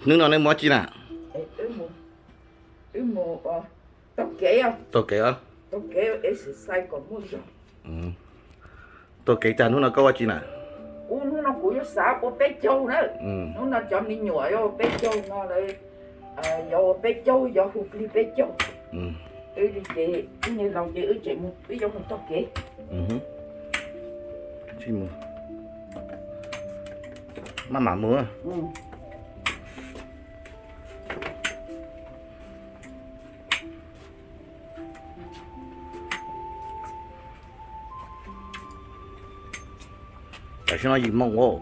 Hnub no nej mus dab tsi na? Wb mus, wb mus taug kev, taug kev os. Taug kev, exercise kom muaj zog. Taug kev tag hnub no koj ua dab tsi na? Kuv hnub no kuv yuav xav ua peb caug na. Hnub no cov me nyuam yuav ua peb caug no lawv, yuav ua peb caug, yuav hu plig peb caug. Wb li ces wb niag laus ces wb tseem mus, wb yuav mus taug kev. Maj mam mus. Tam sim no yim moos os.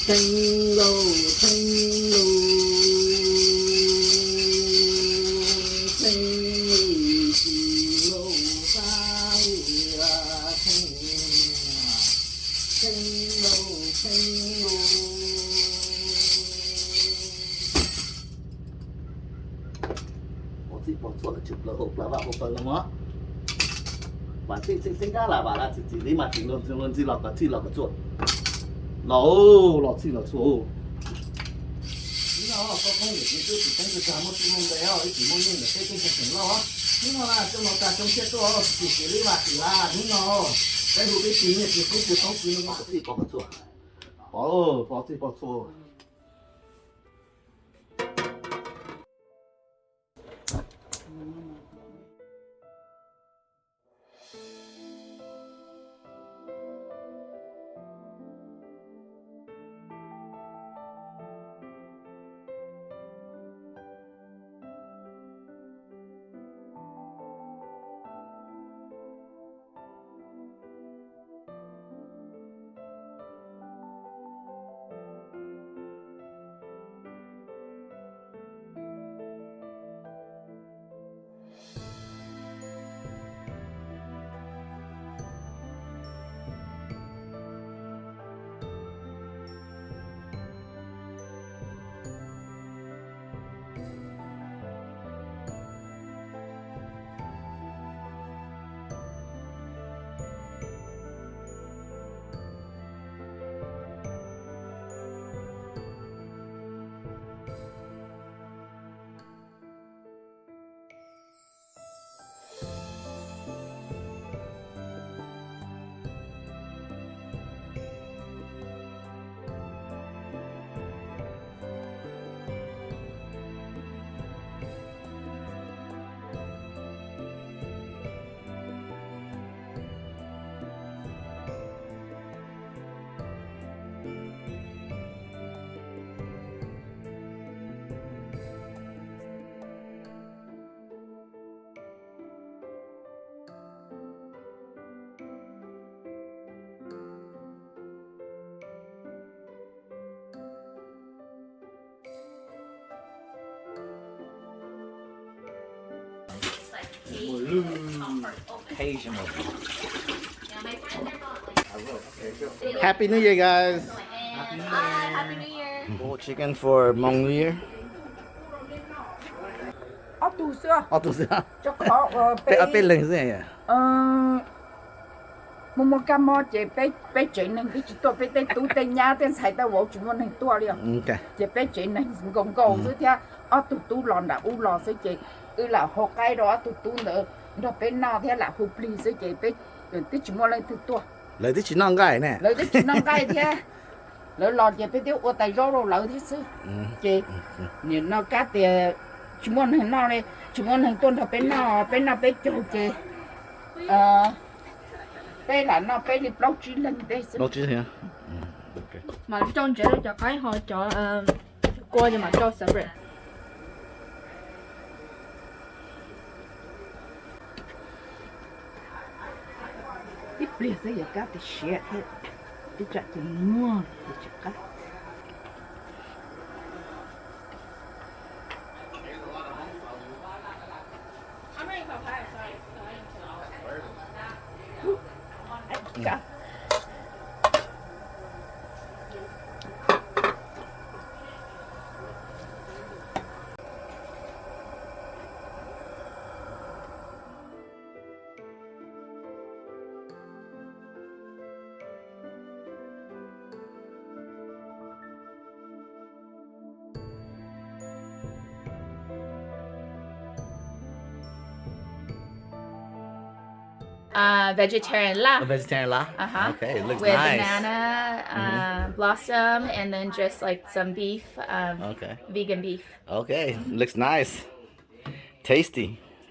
Theej lauj, theej lauj, theej li tsis lauj, xab li theej, theej lauj, theej lauj. Pov txhij pov txhua lawm tshwm plaws hauv plaws vaj hauv plaws los mas. Vam txhij txhij txhij kab las vam las txhij txhij li mas txhij los txhij los kom txhij los kom txhua. Los los txhij los txhua. Hnub no koj phooj ywg tsis twb tsis teeb tsis tag muaj txij muaj nkawm os, ib tsis muaj nyiaj ntawm peb tej xeem loj. Hnub no na coj no tag coj siab tuaj tsis txhij li mas txhij las hnub no. Peb hu peb tsis nyiaj tsis kub tsis toob tsis no mas txhij pov kom txhua. Pov, pov txhij pov txhua. Happy New Year, guys. Happy New Year. Bought chicken for Hmong New Year. Ob tug xwb. Ob tug xwb. Peb ob peb leeg xwb. Muaj muaj kab mob ces peb tsev neeg twb tsis tuaj, peb tej tub tej nyab tej ntxhais tej vauv tsis muaj neeg tuaj li os. Ces peb tsev neeg nkaus nkaus xwb thiab ob tug tub los nram ub los xwb ces wb lam hau qaib rau ob tug tub ntawd nrog peb noj thiab lam hu plig xwb ces peb twb tsis muaj leej twg tuaj. Lawv twb tsis noj nqaij ne. Lawv twb tsis noj nqaij thiab. Lawv los ces peb twb ua tais zaub rau lawv thiab xwb. Ces nim no kab tias tsis muaj neeg noj li, tsis muaj neeg tuaj nrog peb noj, peb noj peb caug ces peb lam noj peb li plaub tsib leeg tej xwb. Mam rau ntsev rau cov qaib ho cov kua ces mam rau separate. Ib pliag xwb yuav kab tias siav thiab, ib tsam ces muag ces tsis qab. Uh, vegetarian lah. Oh, vegetarian lah? Uh-huh. Okay, it looks with nice. Banana, uh, blossom, and then just like some beef, um, okay, vegan beef. Okay, looks nice. Tasty.